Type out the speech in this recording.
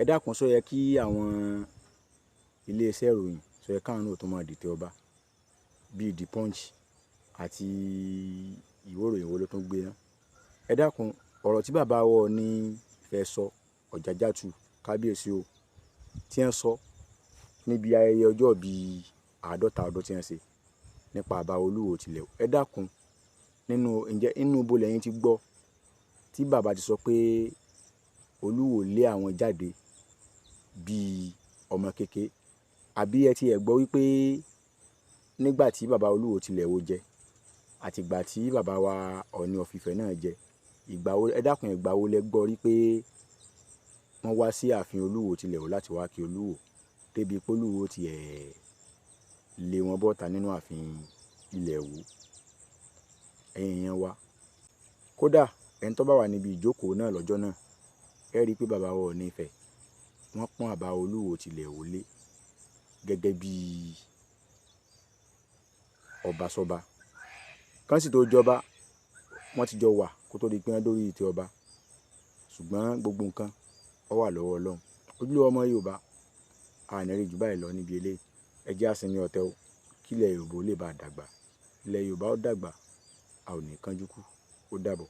Ẹ dákun, ṣó yẹ kí àwọn iléeṣẹ́ ìròyìn, ṣó yẹ káwọn náà tó máa dìtẹ̀ ọba bíi The Punch àti ìwé ìròyìn wo ló tún gbé ná? Ẹ dákun, ọ̀rọ̀ tí bàbá wa Ọọ̀ni Ifẹ̀ sọ, Ọ̀jájá II, kábíyèsí o, tí wọ́n sọ níbi ayẹyẹ ọjọ́ bíi 50 ọdún tí wọ́n ṣe nípa bàbá Olúwo tilẹ̀. Ẹ dákun, nínú ǹjẹ́ inú ibo lẹ́yìn ti gbọ́ tí bàbá ti sọ pé Olúwo lé àwọn jáde bíi ọmọ kékeré? Àbí ẹ ti ẹ̀ gbọ́ wípé nígbà tí bàbá Olúwo tilẹ̀ wo jẹ àti ìgbà tí bàbá wa Ọọ̀ni of Ifẹ̀ náà jẹ, ìgbà wo, ẹ dákun, ìgbà wo lẹ gbọ́ rí pé wọ́n wá sí ààfin Olúwo tilẹ̀ wò láti wá kí Olúwo débi pé Olúwo ti ẹ̀ lé wọn bọ́ta nínú ààfin ilẹ̀ Ìwó? Ẹ̀yin èèyàn wa, kódà ẹni tó bá wà níbi ìjókòó náà lọ́jọ́ náà, ẹ rí i pé bàbá wa Ọọ̀ni Ifẹ̀ wọ́n pọ́n bàbá Olúwo tilẹ̀ Ìwó lé gẹ́gẹ́ bí ọba sọ́ba. Kán sì tó jọba, wọ́n ti jọ wà kó tó di pé wọ́n dórí ìtẹ́ ọba. Ṣùgbọ́n gbogbo nǹkan ó wà lọ́wọ́ Ọlọ́run. Ojúlówó ọmọ Yorùbá, a ní rí jù báyìí lọ níbi eléyìí. Ẹ jẹ́ á sinmi ọ̀tẹ̀ o, kí ilẹ̀ Yorùbá ó lè bá dàgbà. Ilẹ̀ Yorùbá ó dàgbà, a ò ní kánjú kú. Ó dàbọ̀.